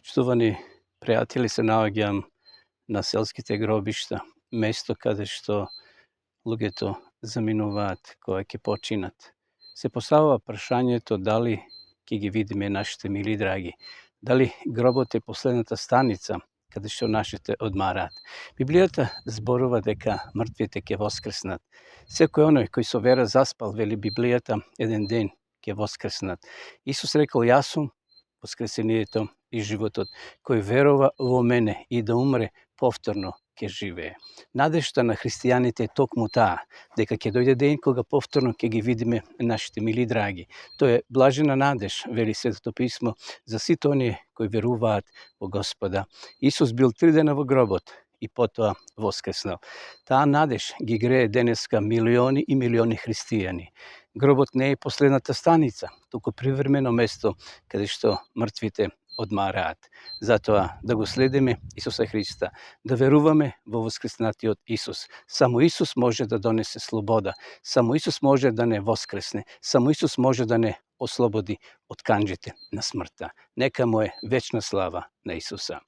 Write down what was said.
Почитувани пријатели, се наоѓам на селските гробишта, место каде што луѓето заминуваат кога ќе починат. Се поставува прашањето дали ќе ги видиме нашите мили драги, дали гробот е последната станица каде што нашите одмараат. Библијата зборува дека мртвите ќе воскреснат. Секој оној кој со вера заспал, вели Библијата, еден ден ќе воскреснат. Исус рекол: јас сум воскресението и животот. Кој верува во мене и да умре, повторно ќе живее. Надежта на христијаните е токму таа, дека ќе дојде ден кога повторно ќе ги видиме нашите мили драги. Тоа е блажена надеж, вели Светото писмо, за сите оние кои веруваат во Господа. Исус бил 3 дена во гробот и потоа воскреснал. Таа надеж ги грее денеска милиони и милиони христијани. Гробот не е последната станица, туку привремено место каде што мртвите одмараат. Затоа да го следиме Исуса Христа, да веруваме во воскреснатиот Исус. Само Исус може да донесе слобода, само Исус може да не воскресне, само Исус може да не ослободи од канџите на смртта. Нека му е вечна слава на Исуса.